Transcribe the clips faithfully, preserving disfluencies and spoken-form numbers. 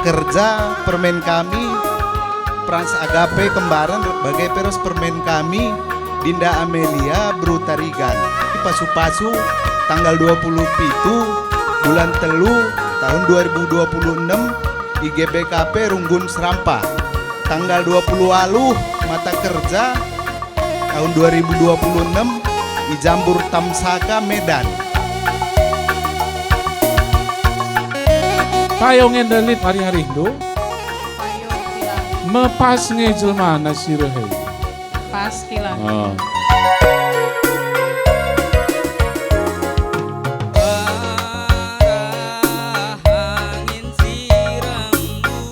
Kerja permen kami, Frans Agape Kembaran, bage pe ras permen kami, Dinda Amelia Brutarigan. Ipasu-pasu tanggal dua puluh pitu bulan telu tahun dua ribu dua puluh enam i G B K P Runggun Serampa. Tanggal dua puluh waluh mata kerja tahun dua ribu dua puluh enam i Jambur Tamsaka, Medan. Payo nge enda lit ari-arindu? Payo, kilang. Mepas nge jelmana si reh e. Pas, kilang. Oh. Arah angin si rembus.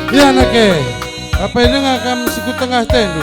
Ia nake, apai denga kam si ku tengah tendu?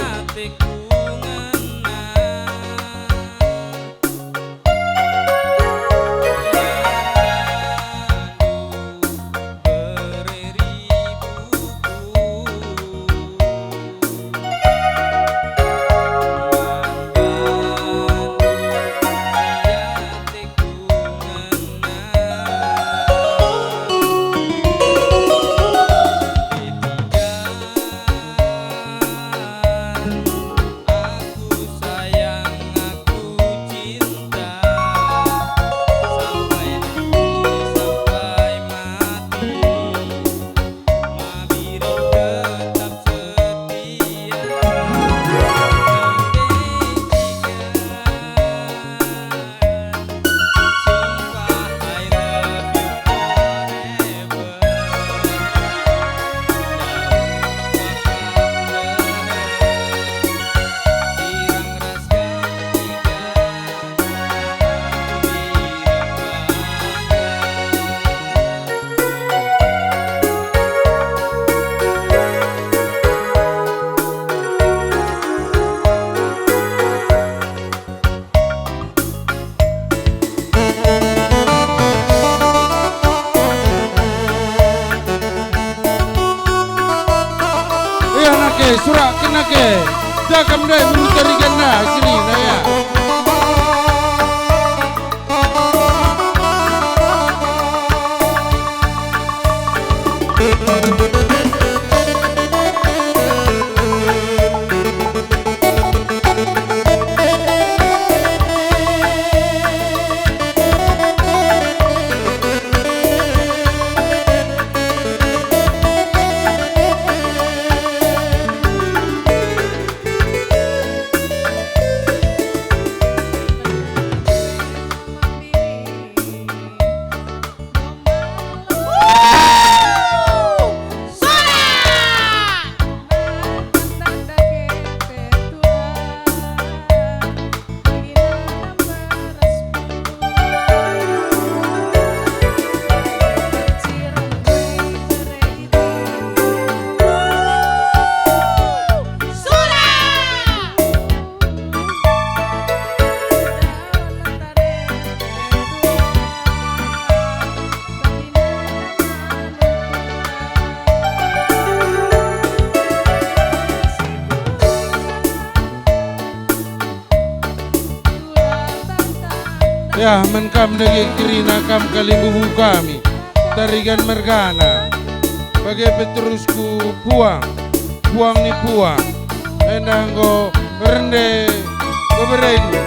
Kam ndai beru Tarigan kerina, ya. Ya, man kam dage kerina kam kalimbubu kami, Tarigan mergana. Bage pe terus ku Puang, Puang ni Puang, enda enggo rende beberendu.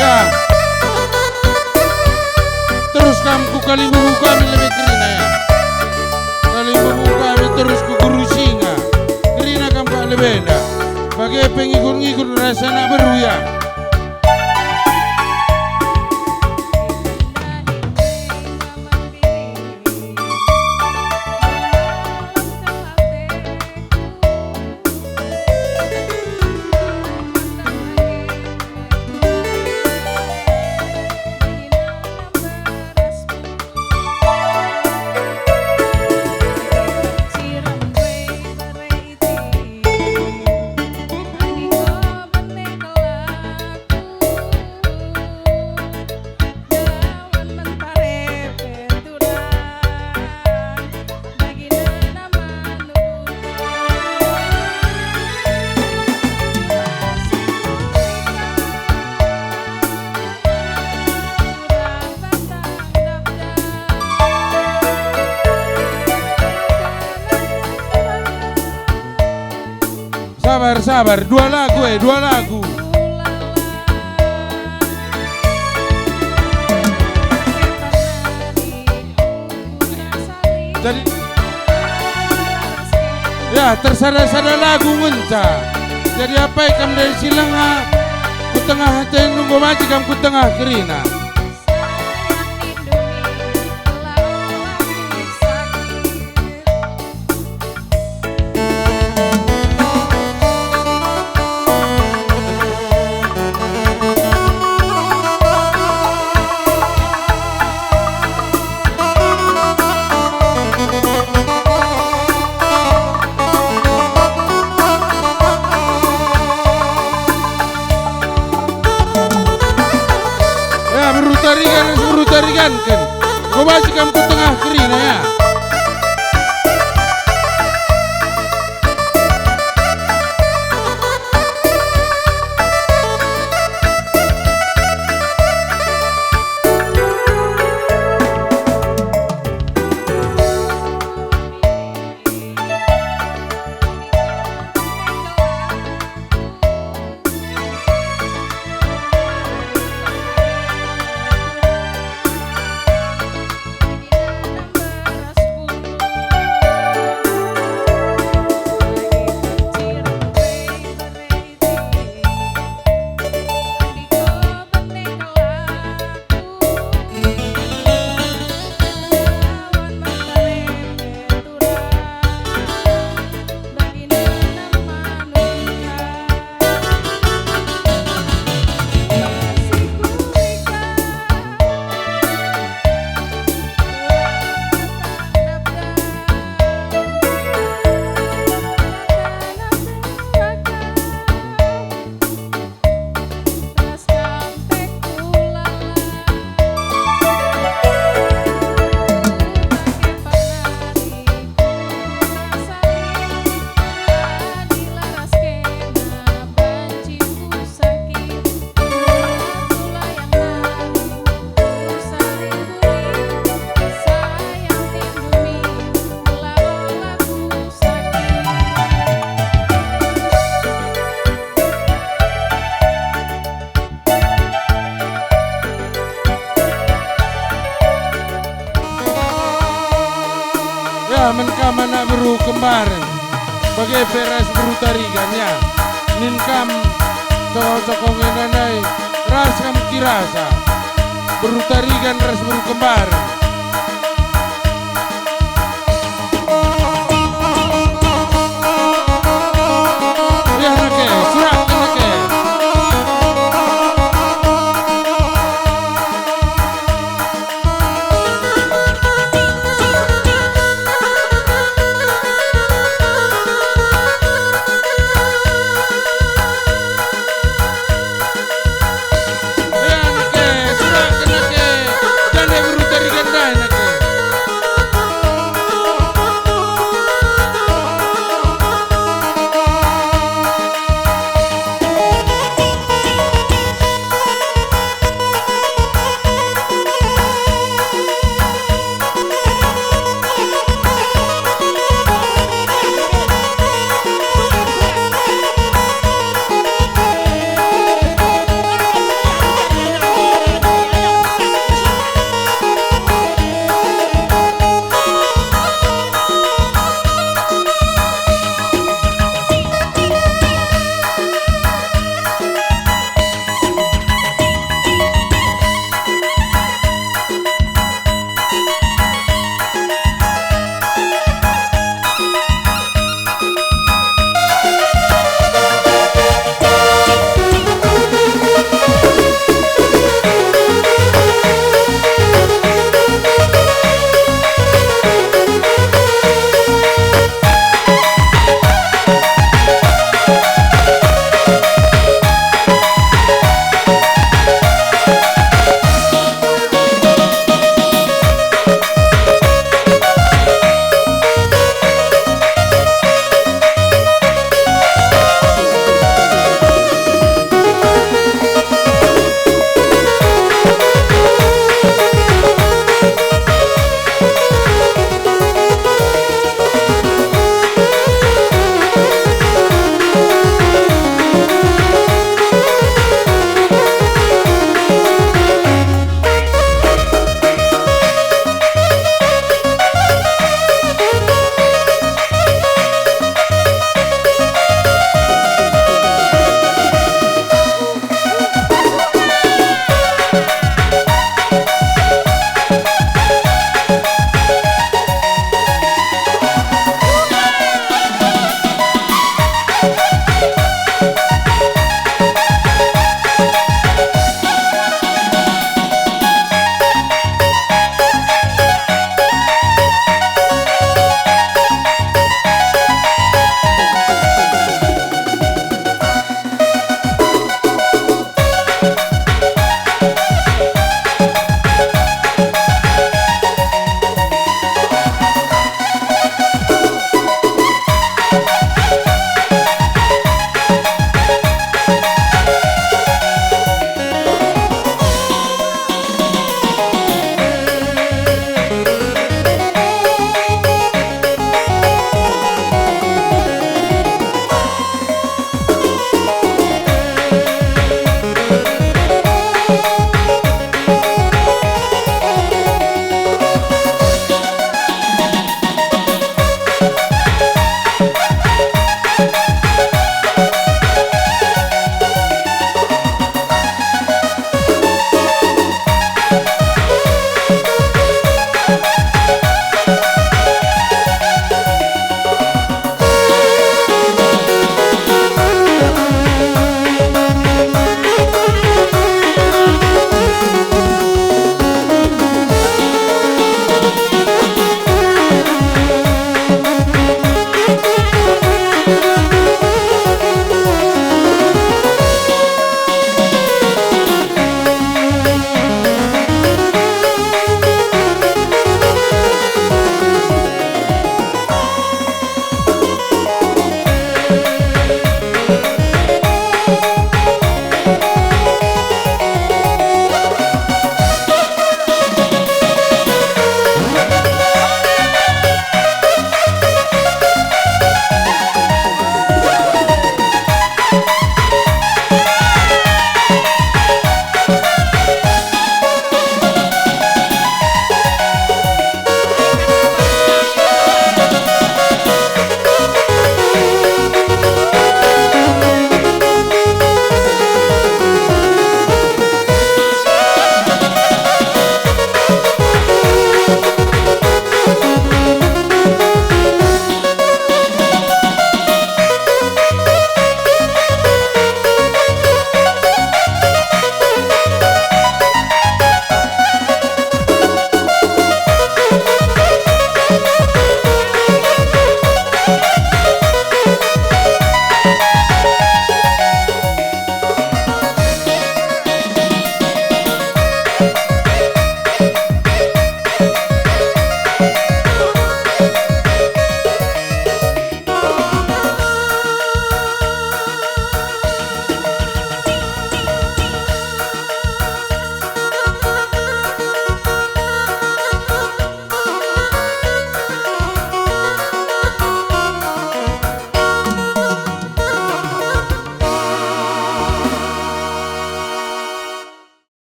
Ya. Terus kam ku kalimbubu kami lebe kerina, ya. Kalimbubu kami terus ku Guru Singa. Kerina kam kap lebe enda. Bage pe ngikur-ngikur ras anak beru, ya. Sabar, sabar, dua lagu, eh, dua lagu. Jadi, ya, tersada-sada lagu ngenca. Jadi, apai kam dari si lenga, ku tengah ate nunggu maji kam ku tengah kerina. Ya, beru Tarigan, beru Tarigan ken. Ku maji kam ku tengah kerina, ya. Kembaren, bage pe ras beru Tarigan, ya. Nin kam, coko-coko ngena nai, ras kam kirasa. Beru Tarigan ras beru Kembaren.